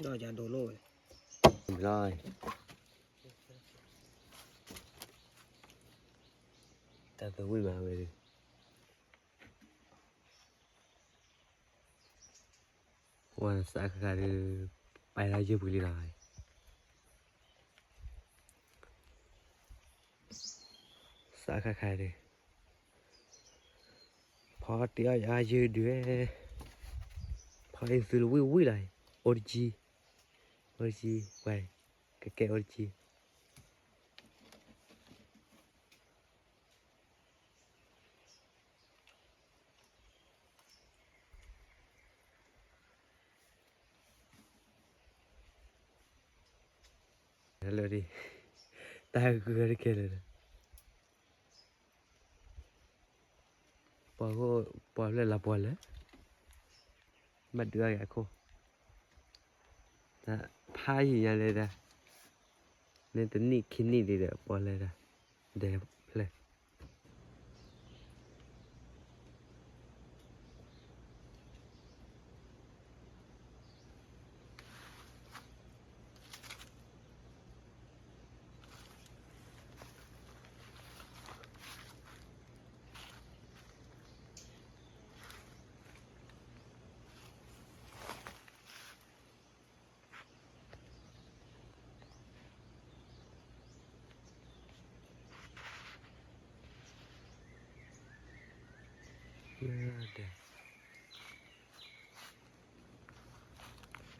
ဒီးယၤဒိလိၣ်ဝဲ, ဘျီ, တၢ်သဝံၣ်မးဝဲဒၣ်, ဝဲစးခါခါဒုး, ပာ်လၢယုၢ်ပူၤလံလီၤ, စးခါခါဒုး, ဖီတ့အီၣ်ယၤယုၢ်ဒုး, ဖီအံၤသုလၢဝံၣ်ဝံၣ်လီၤ, အိၣ်တကံ, အိၣ်တကံ, ဝဲ, ကကဲအိၣ်တကံ လၢဒ်, တၢ်ဂုာ်ဂၤတကဲလၢာ်ဒီး, ပှၤဂိၢ်, ပှၤဖျဲၣ်လၤပှၤလၢာ်, ဘၣ်ဒုးအါဂၤအခိၣ်, ဖးယံာ်ညါလၢဒၣ်, န့ၣ်တနံၣ်ခံနံၣ်ဒံးဒီးပှၤလၢဒၣ်, ဒဲဖျဲၣ် လၢဒဲ,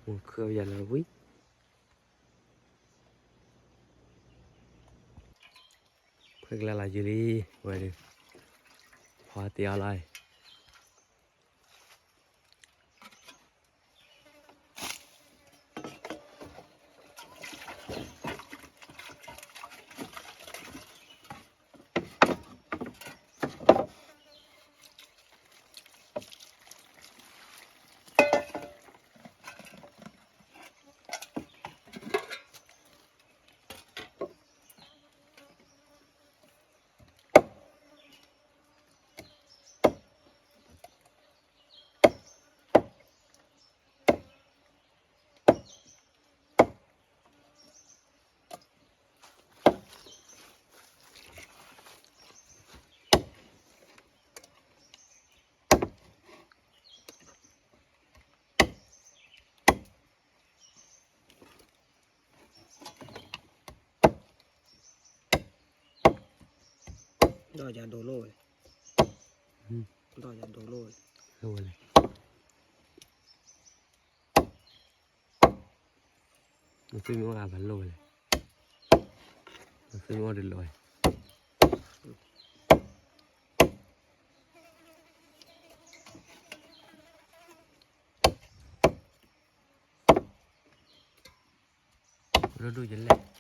အိၣ်ခၢၣ်ယၤလၢဝံၤ, ဖဲကလၢ်လၢ်ယံာ်လံ, ဝဲဒုး, ဖီတ့အီၣ်လီၤ ဒီးယၤဒိလိၣ်ဝဲ, ဒီးယၤဒိလိၣ်ဝဲ, လိၣ်ဝဲလဲၣ်, နသုမ့ၢ်အီၣ်အဘၣ်လိၣ်ဝဲလဲၣ်, နသုမ့ၢ်အီၣ်တလိၣ်ဝဲ ဒိၣ်ဒိၣ်ယလဲၣ်.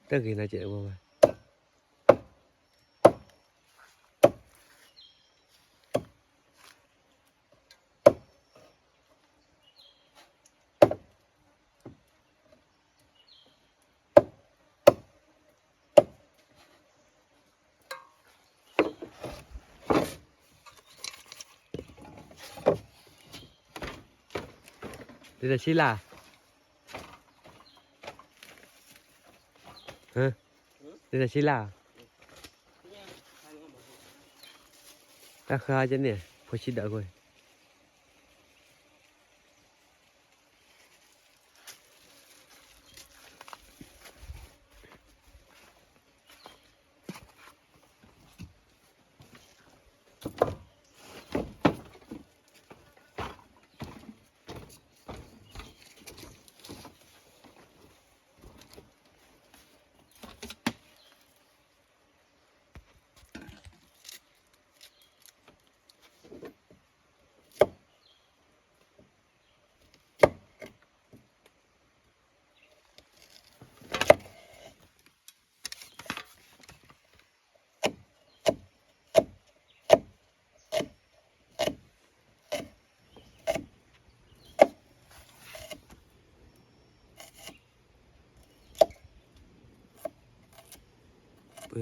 တၢ်ဂ့ၤနီၤကဲးဝဲဝဲ ဒ်နဆံလၢ်, ဒ်နဆံလၢ်, တၢ်ဃၢ်ကန့ၣ် ဖိဆံးဒၣ်ကွၢ်.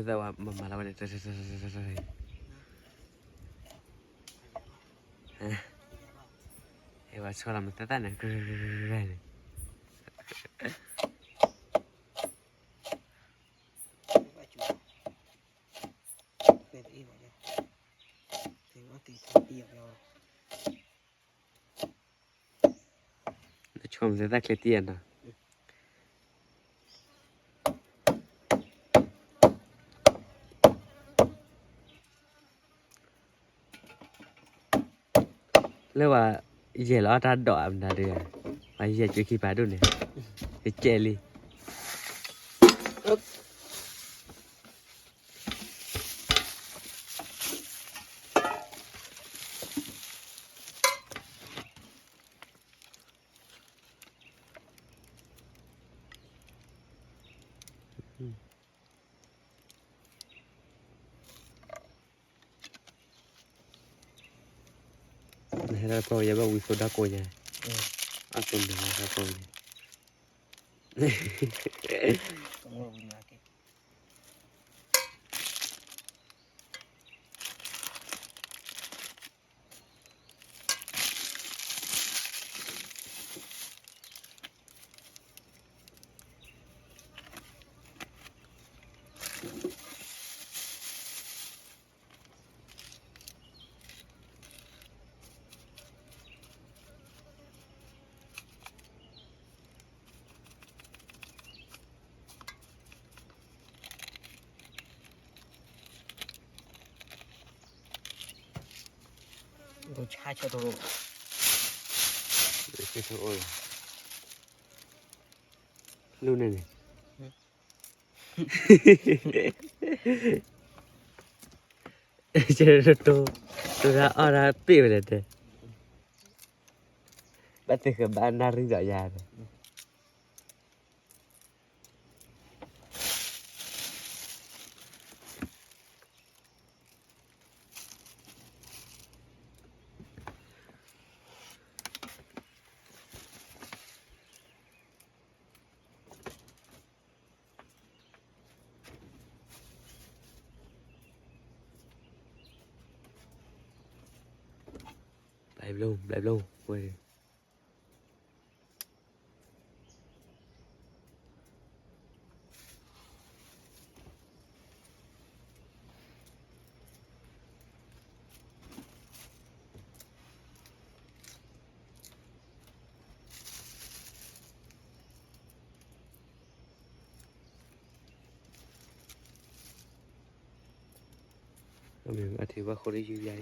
သးဝဲမၤမၤလီၤဝဲန့ၣ်, ဟဲဝဲဆီလီၤမသးသၣ်န့ၣ်, နဆိကမိၣ်သးသၣ်ချ့တံၢ်နီၤ. လၢပှၤယဲၢ်လီၤအီၣ်တၢ်ဒိးအမနုၤတဂၤ, ပှၤယဲၢ်ကၠိခံပၤဒိၣ်န့ၣ်, ကကဲလံ. နဟဲဒၣ်တပီၢ်ယဲဘၣ်ဝံဖိဒၣ်ကိးညါ, အကိးနၤဒၣ်ကိးညါ. ဆါဆၢထီၣ်, ဆၢထီၣ်အိၣ်လီၤ, လူန့ၣ်န့ၣ်, ဆၢထီၣ်, တိၤတၢ်အီၣ်တၢ်ပ့ၢ်ဝဲလဲၣ်တဲ, ဘၣ်သ့ၣ်ဃၢၤဘၣ်နၣ်ရံၣ်ဒီးယၤဒီး ဘျဲဘျိ ဘျဲဘျိဝဲ, အထံဘၣ်ဃိလၢယူၤယၤ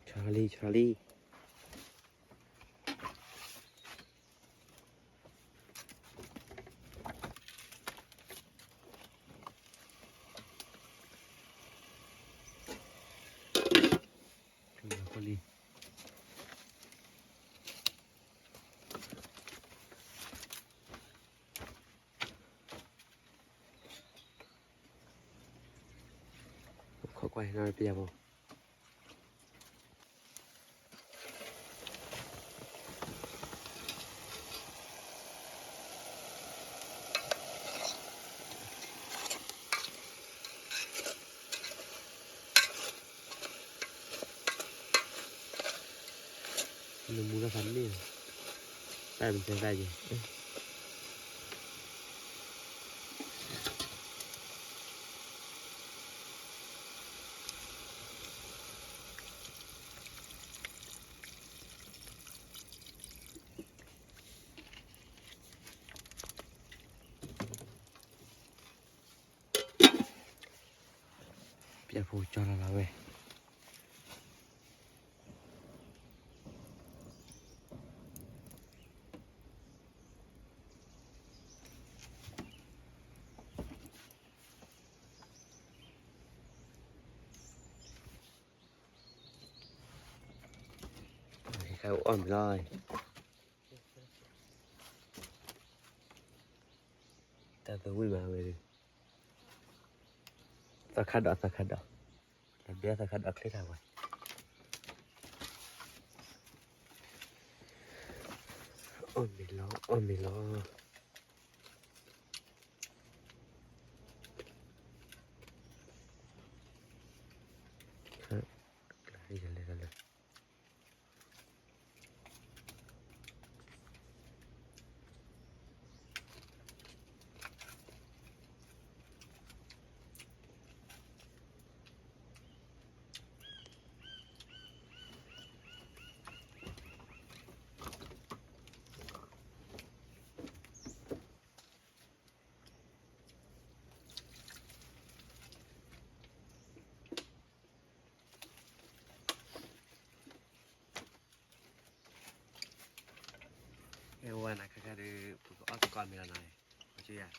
အံၤ ဆီလံ ဆီလံ ခိးကွၢ်နီၤပယၢ်ဖိ နမူလၢဖးန့ၣ် တၢ်မ့ၢ်တဲတၢ်ယဲ ပယၢ်ဖိကၠီလီၤလီၤဝဲ ပ အီၣ်မ့ၤလီၤ, တၢ်သဝံၣ်မးဝဲဒုး, သီခါဒီး သီခါဒီး, တၢ်ဘျဲသီခါဒီးချ့ထီၣ်ဝဲ, အီၣ်မ့ၤလီၤ အီၣ်မ့ၤလီၤ. ကဲဝဲနၤခါခါဒီး ပကအီၣ်သကိးမ့ၤလီၤနီၤ, ပကယၤ,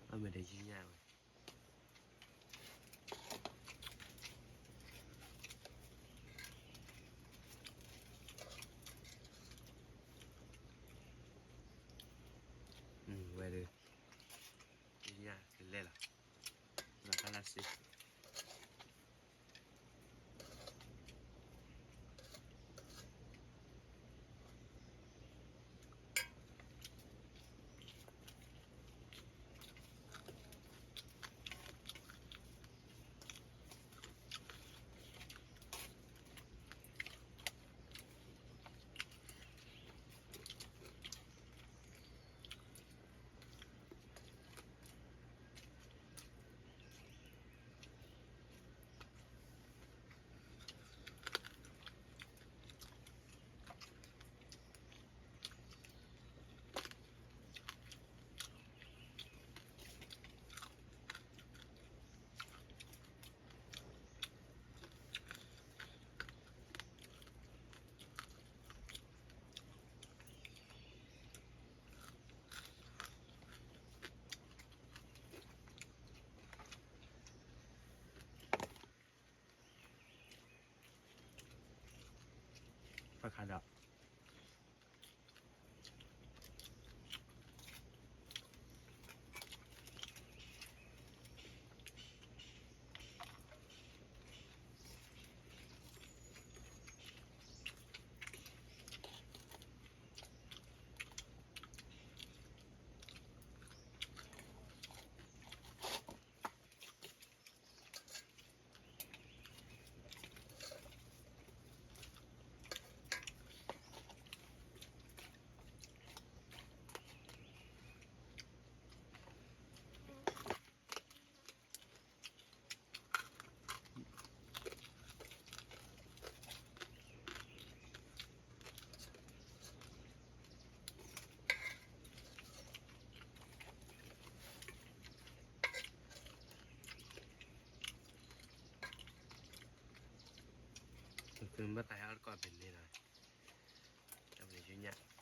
အီၣ်မ့ၤဒီးယုၢ်ညၣ်ဝဲ, ဝဲဒုး, ယုၢ်ညၣ်ကလဲၣ်လီၤ, လီၤဖးလၢစ့ ဖးခါဒီး ဘၣ်တၢ်ဟဲအီၣ်တကိးဖဲန့ၣ်လီၤ, တၢ်ဘျဲယုၢ်ညၣ်. တၢ်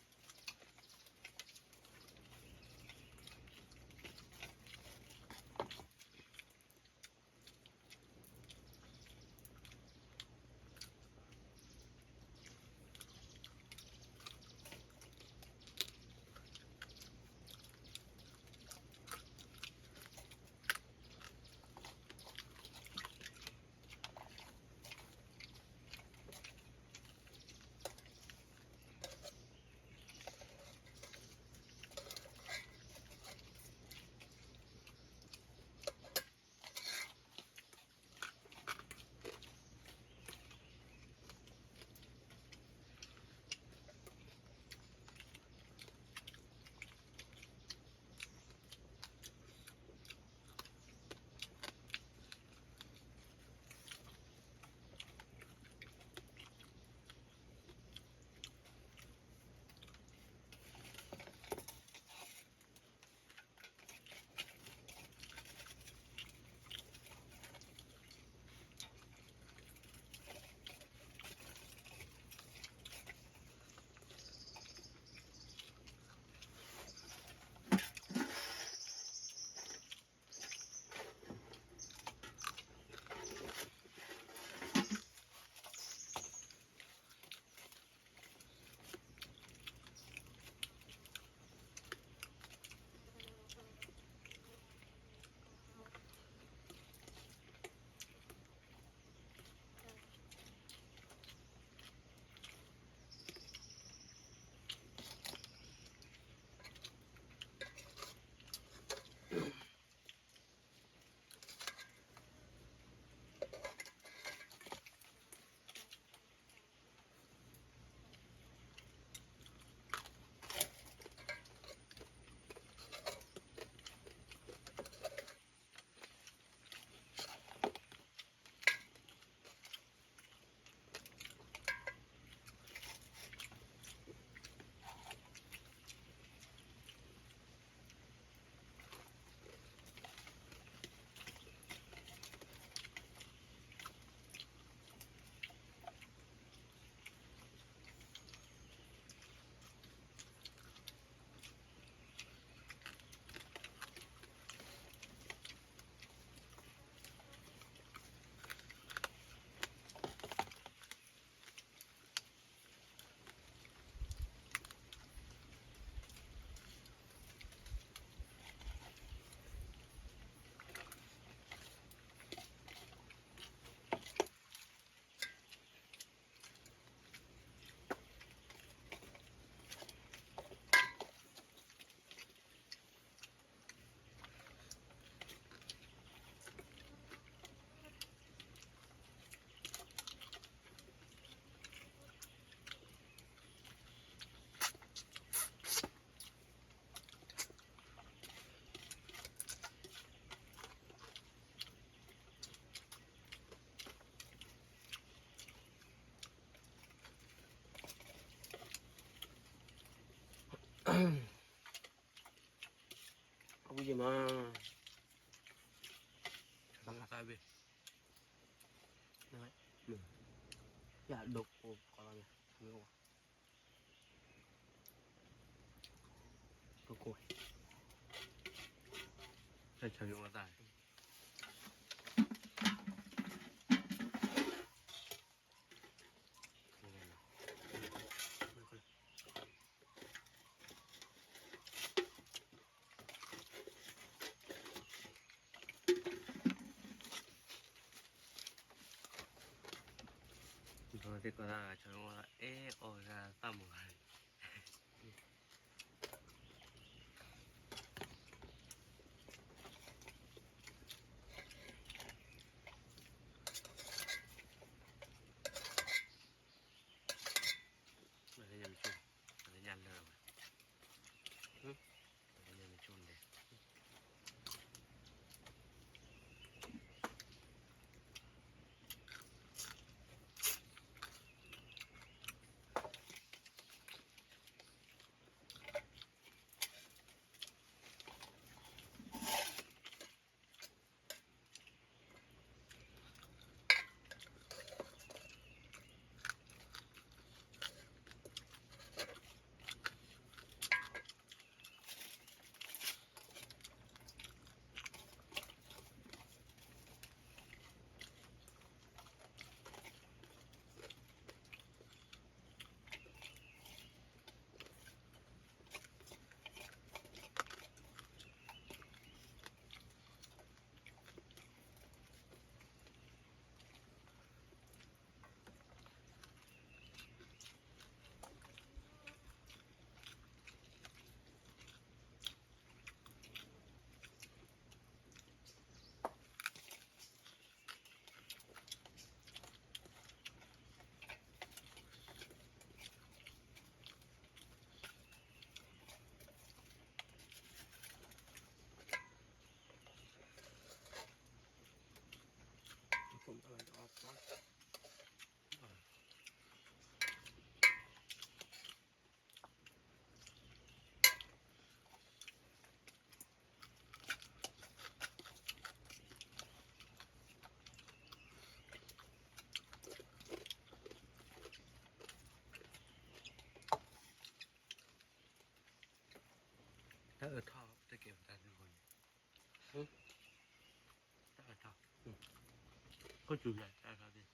အဝံၤယမၤ, သးဘ့ၣ်, ယဒိၣ်ကိးကီးလီၤ, မ့ၢ်အိၣ်, ဒိၣ်ကိး, တၢ်ဆၢဂ့ၤအိၣ်သး ဒီးသ့ၣ်ကီးသးဂၤ ဆၢဂ့ၤအိၣ်သး အဲၣ်အီၣ်ဂၤသၣ်မုာ်ဂၤန့ၣ် လၢညါမ့ၢ်ဆိ, လၢညါလၢဝဲ, လၢညါမ့ၢ်ဆိန့ၣ် တၢ်အၢထီၣ်တကဲပတၢ်ဒုးဃီန့ၣ်, တၢ်အၢထီၣ်, ခိၣ်စူၤယၤတၢ်အၢထီၣ်သ့ၣ် တၢ်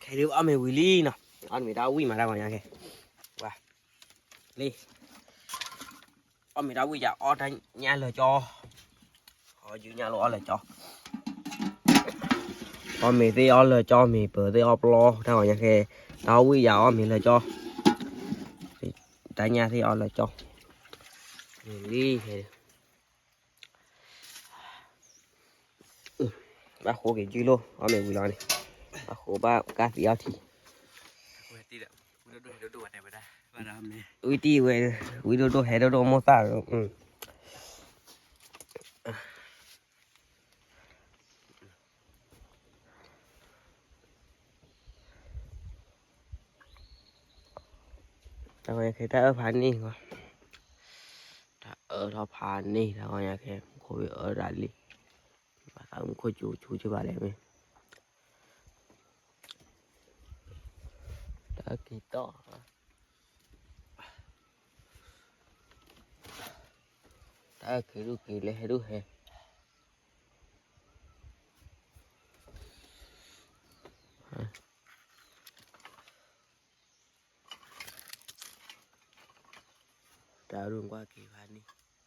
ဒုးအီၣ်မ့ၤဝံၤလံနီၤ, အီၣ်မ့ၤတၢ်ဝံၣ်မးတၢ်ဂီၤညါခဲ, ဝါ, လံ, အီၣ်မ့ၤတၢ်ဝံၣ်ယၤအီၣ်တၢ်ညၣ်လၢာ်ကၠီ, အီၣ်ယုၢ်ညၣ်လၢအီၣ်လၢာ်ကၠီ, အီၣ်မ့ၤသ့ၣ်အီၣ်လၢာ်ကၠီ မ့ၤပၢၤသ့ၣ်အီၣ်ပျီ တၢ်ဂီၤညါခဲ, တၢ်ဝံၣ်ယၤအီၣ်မ့ၤလၢာ်ကၠီ, တၢ်ညၣ်သ့ၣ်အီၣ်လၢာ်ကၠီ, လံ, ဘၣ်ဃိက့ၤယုၢ်လိာ် အီၣ်မ့ၤဝံၤလီၤန့ၣ်, ဘၣ်ဃိဘၣ်ကၢ်သံအီထံ, ဝံတံၢ်ဝဲ, ဝံဒိၣ်ဒိၣ်ဟဲဒိၣ်ဒိၣ်မိၢ်သၣ်, တၢ်ဝဲခဲ တၢ်အၢဖးန့ၢ်ဂီၤ, တၢ်အၢထီၣ်ဖးန့ၢ် တၢ်ဂီၤညါခဲ မူခိၣ်ဝံၤအၢဒၣ်လံ, ဘၣ်သးမူခိၣ်ကၠူကၠူကၠူဘၣ်လဲၣ်မ့ၢ်, တၢ်အၢ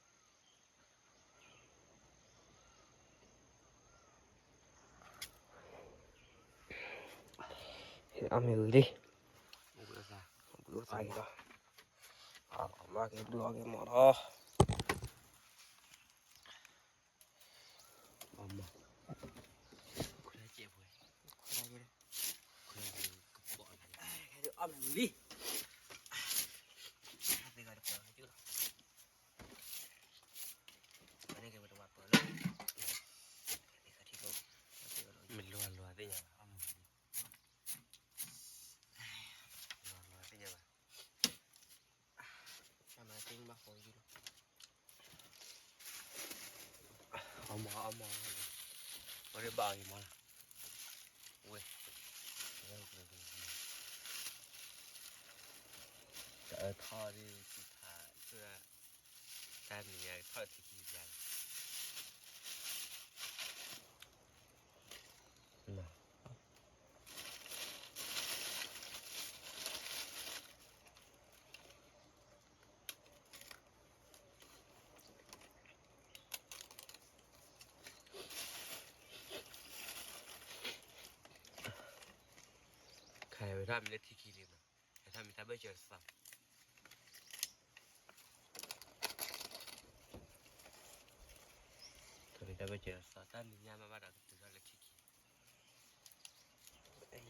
က့ၤတီၢ်, တၢ်အၢက့ၤဒိၣ်က့ၤလဲၤဟဲဒိၣ်ဟဲ တၢ်အၢဒိၣ်ကွၢ်က့ၤဖးန့ၢ်, အီၣ်မ့ၤဝံၤလံ, ဘုသးက့ၤလီၤ, မၤက့ၤဘုအီၣ်က့ၤမီၢ်လီၤ, အီၣ်မ့ၤ, ခွဲးကဲးပှဲၤ, ခွဲးကဲး, ခွဲးကဲး, အီၣ်မ့ၤဝံၤလံ, သ့ၣ်ဂၤတပှဲၤလီၤ, မ့ၢ်လိၤလိၤသ့ၣ်ညါဘၣ်, အီၣ်မ့ၤဝံၤလံ, လိၤလိၤသ့ၣ်ညါဘၣ်, တၢ်မၤသ့ၣ်ဘၣ်ဃိယုၢ်လီၤ, အီၣ်မ့ၤအီၣ်မ့ၤ, အီၣ်ဒ်ဘၣ်အီၤယမၤလီၤ, ဝဲ, တၢ်အၢထီၣ်ဒ်စံးထါ, တၢ်မံၤညါထီၣ်ထံခံဘျါလီၤ. ခါဝဲဒၣ်မ့ၢ်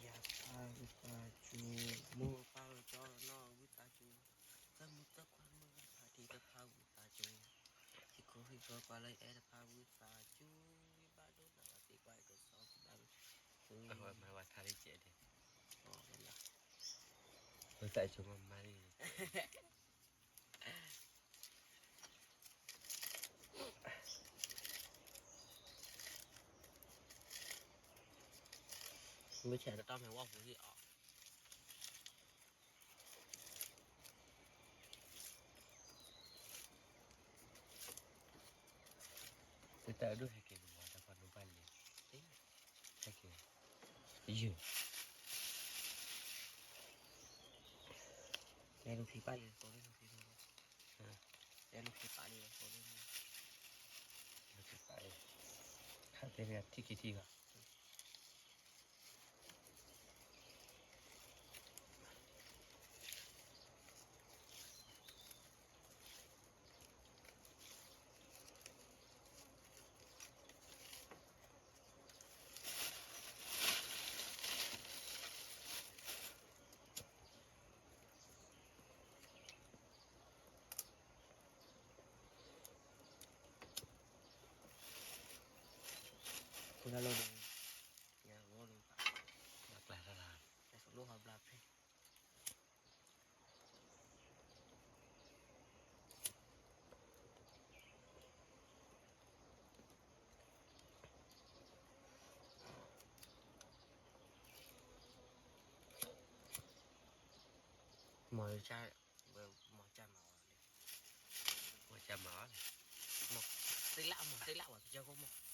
လၢထံခံလံမး, ဝဲဒၣ်မ့ၢ်တၢ်ဘၢၣ်စၢၤသး, တၢ်မ့ၢ်တၢ်ဘၢၣ်စၢၤသး တၢ်မံၤညါမးဘၣ်ဒီးကတုၤထီၣ်လၢထံခံ ယၤဖးဝံသးစူၤ, မိၢ်ပၢ်ကၠီနီၢ်ဝံသးစူၤ, သၢမုၢ်သၢခွါမုၢ်ဂၤဖးထံတဖၣ်ဝံသးစူၤ, ဟံၣ်ခိၣ်ဟံၣ်ဃီကွၢ်လၢအဲၣ်တဖၣ်ဝံသးစူၤ, ဘၣ်ဒိၣ်နၤဘၣ်သ့ကွၢ်ကစီၣ်ဘၣ်, ဝံသးစူၤမးမၤလံ, မ့ၢ်ဆဲးတတီၢ်မ့ၢ်ဝဲပူၤဟံၣ်အီၤ, ပတၢ်ဒိၣ်ဟဲက့ၤပဝါတၢ်ပှၤဒိၣ်ဘၣ်လံ, ဟဲက့ၤ, ယုၢ်, တဲလူၤဖံးပၢ်လံ, တဲလူၤဖံးပၢ်လံ, တဲလူၤဖံးပၢ်လံ, ထံၣ်ခံထံၣ်ဂီၤ မ့ၢ် တလးမး တလးဝဲ ကစၢၢ်ခိၣ်မး,